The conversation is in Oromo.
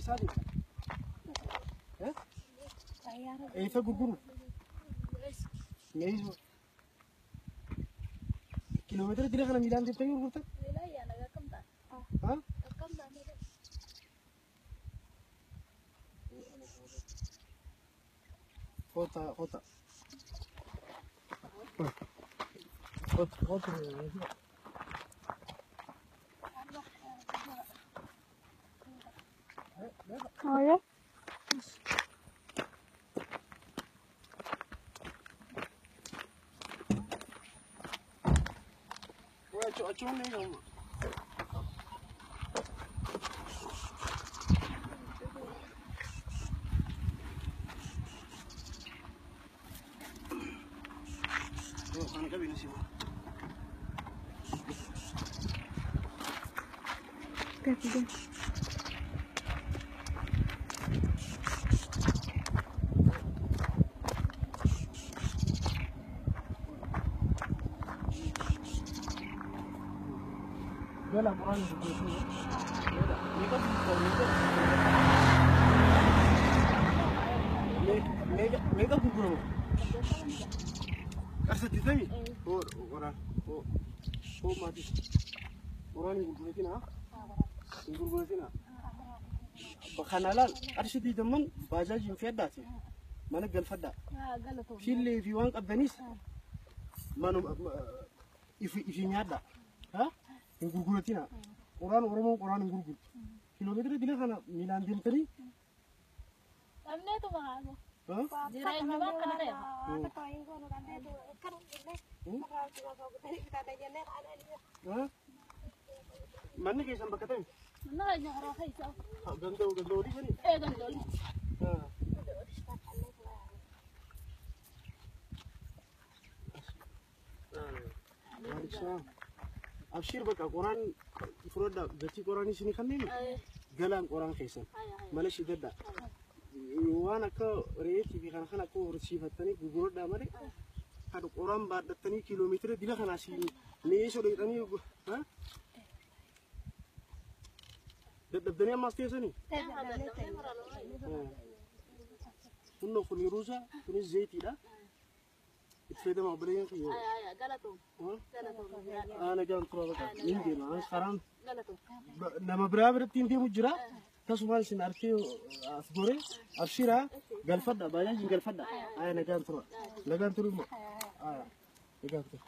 Eessaa deemta? Eessa gurguru? Meeshaa. Kiiloomeetira dila kana miilaan deemtanii gurgurtan? Ha? Kota, kota. Kota, kota. Oye. Meeqa gurguramu? Qarsaddeettamii? Qoraan. Hoo maatii. Qoraan hin gurguratinaa? Hin gurguratinaa? Kana laal qarshii digdamman baajaajiin fe'adhaati. Mana galfadhaa. Fillee fi waan qabdanis manuma ifi nyaadhaa. Hin gurguratinaa. Qoraan Oromoon qoraan hin gurgurtu. Kiiloomeetira dila kana miilaan deemtanii. Dhabneetuma haasoo. Jireenya bakka ta'e. Manni keessan bakka ta'e? Manni keenya karaa keessa. Ganda ganda olii sanii? Ee ganda olii. Abshir bakka qoraan fudhadhaa gatii qoraanii isinii kanneen galaan qoraan keessan mana shidadhaa. Waan akka re'eetii fi kana kana akka horsiifattanii gurguradhaa malee kan qoraan baadhattanii kiiloomeetira dila kanaa si meeshoo dheedhanii dadhabdanii ammaas teessanii. Kunnoo kun ruuza kunis zayitiidha. Itti fayyadama obboleeyyan kiyya. Nagaan tura bakka hin deema karaan nama biraa biratti hin deemu jira. Tasumaan isin arkee as gore abshiraa galfadha baay'ee galfadha. Nagaan tura. Nagaan turu immoo. Nagaan tura.